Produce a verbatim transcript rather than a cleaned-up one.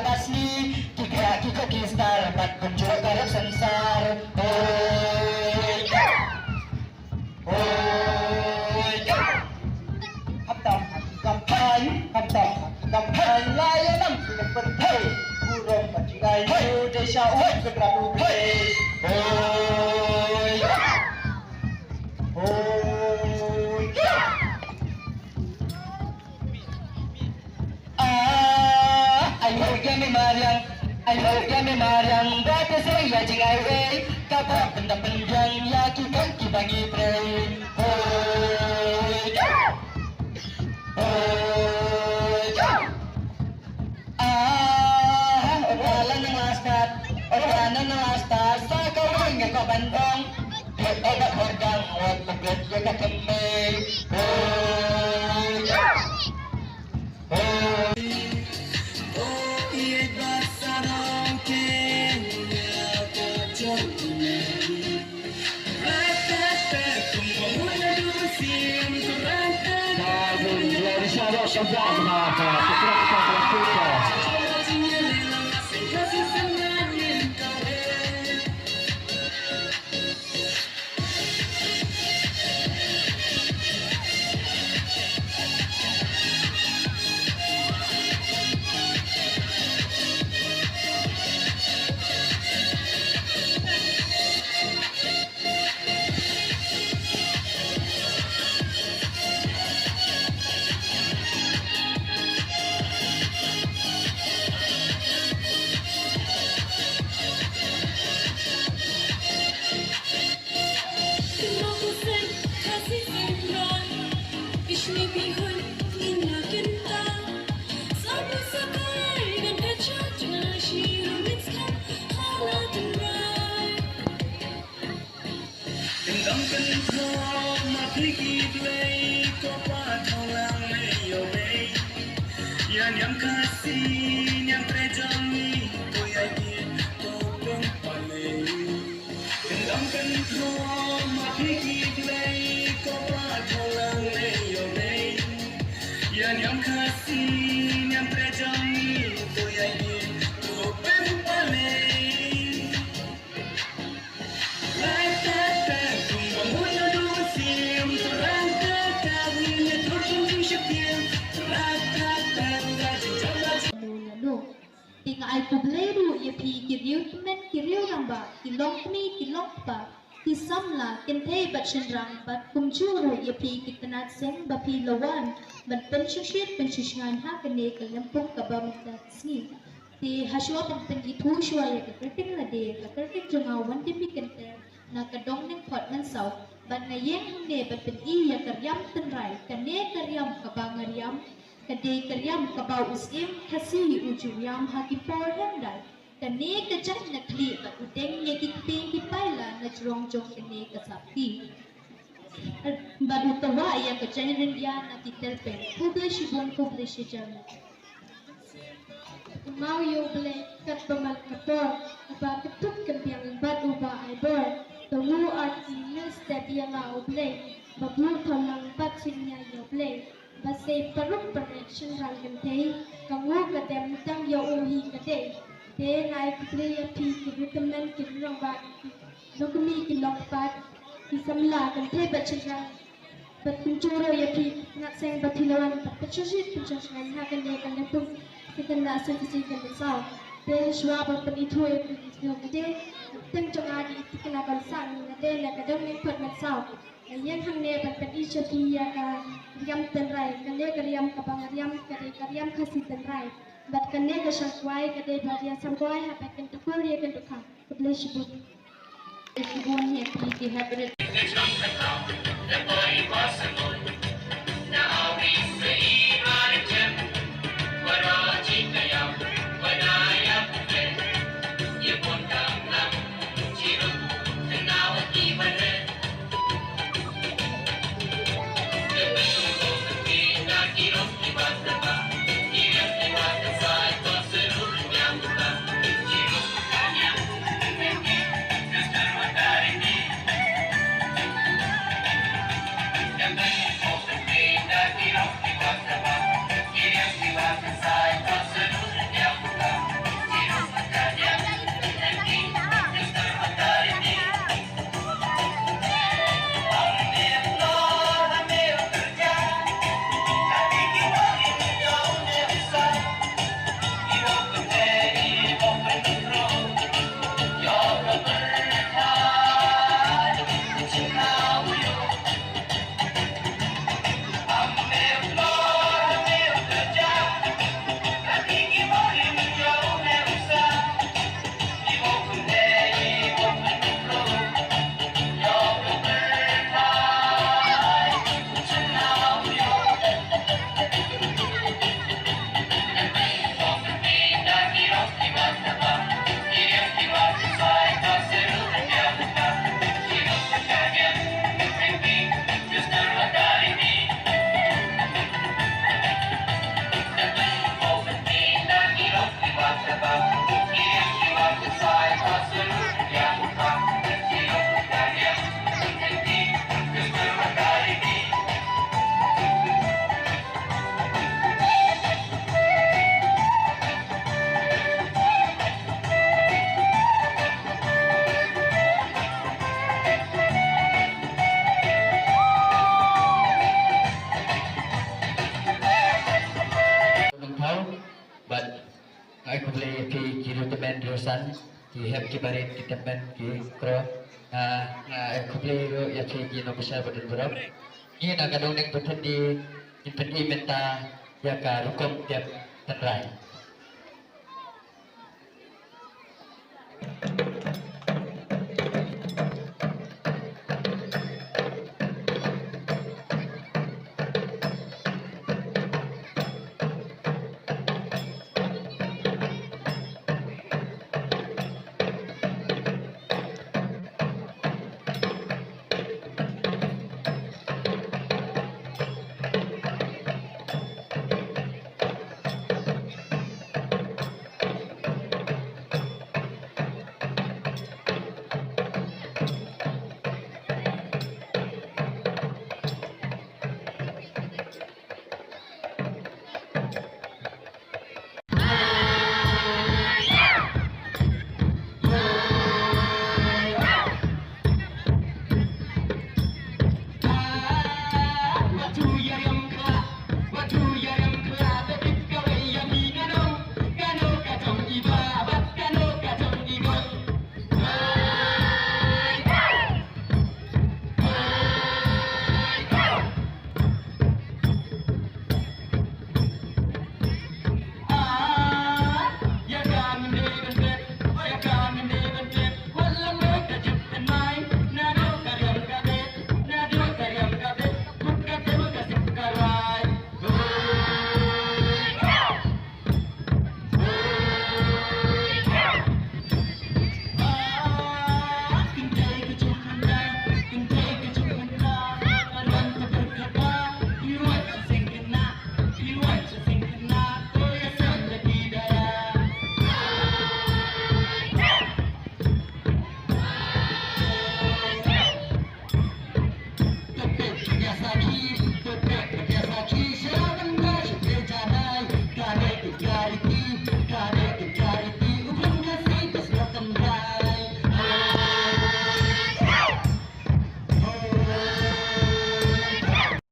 Basni, ki kha ki kha ki star, bad kumjuh ka rep sansar. Hoi. Hoi. Haptam, haptam, haptam, haptam, la ya nam, pyrthei. Burom bad jingai, hoi. Dei sha u, hoi. Hoi. Hoi. Hoi. Ah, ai ho ïa me mariang, ai ho ïa me mariang, ba te sa ïa jingai wei, ka ba pynda pynbiang ïa ki kan ki ba ngi trei. Hoi. Hoi. Ah, o ka la nang la start, o ka la nang la start, sa ka wang ïa ka ban ong. Hoi, o ka hordang, wat ka bet ïa ka kemei. Hoi. Kyndong kynthong ma phi ki Blei, ko pa thaw lang me ïoh bei. Ïa niam Khasi, niam trei jong ngi, to ïa ki, to pynpalei. Kyndong kynthong ma phi ki Blei, ko pa thaw lang me ïoh bei. Ïa niam Khasi, niam trei jong ngi, to ïa ki, to pynpalei. Te nga ai khublei ruh ïa phi ki riew tymmen ki riew rangbah, ki longkmie ki longkpa, ki samla kynthei bad shynrang, bad kumjuh ruh ïa phi ki tnat seng ba phi la wan ban pynsngewsih pynsngewsih ha kane ka lympung kaba mynta ka sngi. Te hashwa ban pynithuh shwa ïa ka kyrteng lade, ka kyrteng jong nga Wandimmy Kynter na ka Dong Nengkhot Mynsaw, bad nga ïeng hangne ban pyni ïa ka riam tynrai. Kane ka riam kaba nga riam ka dei ka riam kaba u Syiem Khasi u ju riam ha ki por hyndai. Kane ka jaiñ na khlieh bad u deng ïa ki ktieng ki paila na jrong jong kane ka sopti. Bad u tawah ïa ka jaiñ ryndia na ki tyrpeng. Khublei shibun, khublei shihajar. Kynmaw ïa U Blei katba man ka por, uba kynthup kynbiang bad uba ai bor. To ngu ar ki mynstep ïa la U Blei, ba buh thaw lang bad synñia ïa U Blei. Ba sei paruk parek shynrang kynthei, ka ngu ka dem tang ïa u hi ka dei. Te nga ai khublei ïa phi ki riew tymmen ki riew rangbah, ki longkmie ki longkpa, ki samla kynthei bad shynrang. Bad kumjuh ruh ïa phi ki tnat seng ba phi la wan ban pynshongshit pynshongshngaiñ ha kane ka lympung. Ki tnat seng ki seng ki mynsaw. Te shuwa ban pynithuh ïa phi ki sngewbha te, ka kyrteng jong nga dei Tikna Konsang, nga dei na ka Dong Nengkhot Mynsaw. Nga ïeng hangne ban pyni sha phi ïa ka riam tynrai. Kane ka riam kaba nga riam ka dei ka riam Khasi tynrai. Bad kane ka shangkwai ka dei ba ïa shangkwai ha ba kynta kur ïa kynta kha. Khublei shibun. Khublei shibun ïa phi ki hep rit. Ai khublei ïa phi ki riewtymmen riewsan, ki hep ki barit ki tymmen ki kro. Nga ai khublei ruh ïa phi ki nongbishar ba donburom. Ngi na ka dong deng pathet di ngin pyni mynta ïa ka rukom tep tynrai.